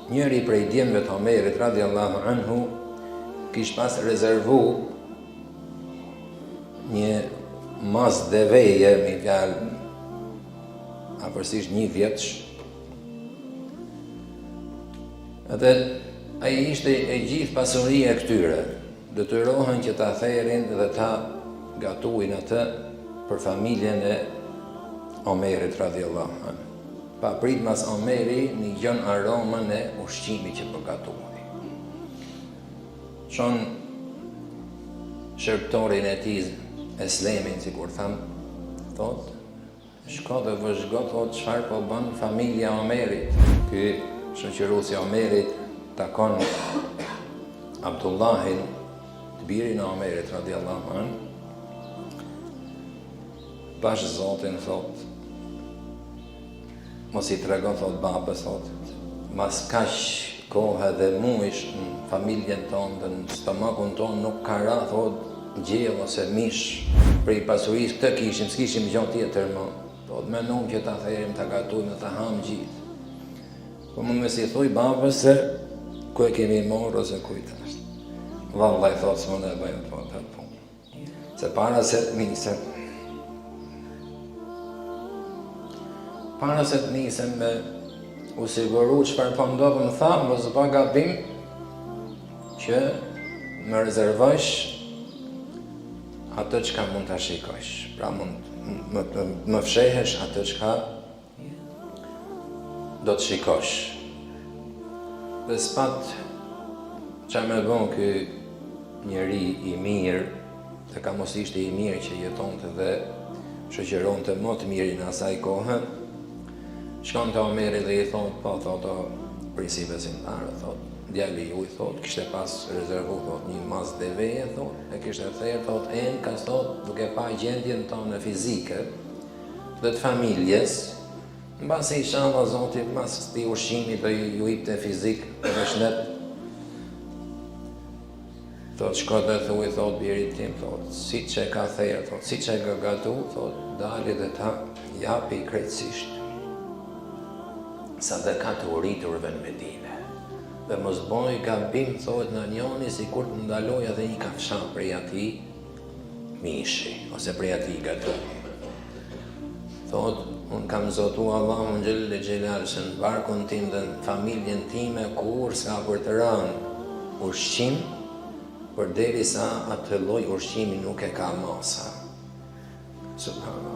Njëri prej djemve të Omerit radiallahu anhu kish pas rezervu një masë deveje, me fjalë, afërsisht një vjetsh, Edhe ai ishte e gjithë pasuria e këtyre. Detyrohen që ta therin dhe ta gatuin atë për familjen e Omerit radiallahu anhu. Papritmas Omeri nigjon aromën e ushqimit që po gatuhej. Çon shërbëtorin e tij Eslemin, sikur thamë, thotë, Shko dhe vëzhgo thotë çfarë po bën familja e Omerit. Ky shoqërues i Omerit takon Abdullahin, të birin e Omerit radiallahu an. Pash Zotin thotë mos i trego thotë babës thotë mas kaq kohe dhe mujsh në familjen tonë dhe në stomakun tonë nuk ka ra thotë gjellë ose mish prej pasurisë këtë kishim, s'kishim gjo tjetër më thotë menum që ta therim, ta gatujmë dhe ta hamë gjithë po më mos i thuj babës se ku e kemi marrë ose kujt është vallaj thotë s'mund e bëjmë po atë punë Se para se të nisem, para se të nisem me u siguru çfarë po ndodh, më tha, mos bë gabim që më rezervojsh atë çka mund ta shikosh. Pra mund më, më, më fshehësh atë çka do të shikosh. Dhe s'pat ça me bo ky njeri i mirë, dhe ka mos ishte i mirë që jetonte dhe shoqëronte më të mirin e asaj kohe, shkon te Omeri dhe i thotë, po, thotë, o prijësi i besimtarëve, thotë, djali juj, thotë, kishte pas rezervu, thotë, një masë deveje, thotë, e kishte therë, thotë, enkas, thotë, duke pa gjendjen tonë fizike, dhe të familjes, mbase ishalla Zoti mas këtij ushqimi do ju ipte fizik dhe shnet, thot shko dhe thuj, thot birit tim, thot siç e ka therë, thot siç e ka gatu, thot dali dhe ta japi krejtësisht sadaka të uriturve në Medine. Dhe mos boj gabim, thot ndonjoni, sikur të ndaloj edhe një kafshatë prej atij, mishi, ose prej atij gatumi. Thot, unë kam zotu Allahun xhelle xhelal se në barkun tim dhe në familjen time kurrë s'ka për të rënë ushqim, përderisa atë lloj ushqimi nuk e ka masa. Subhanallah.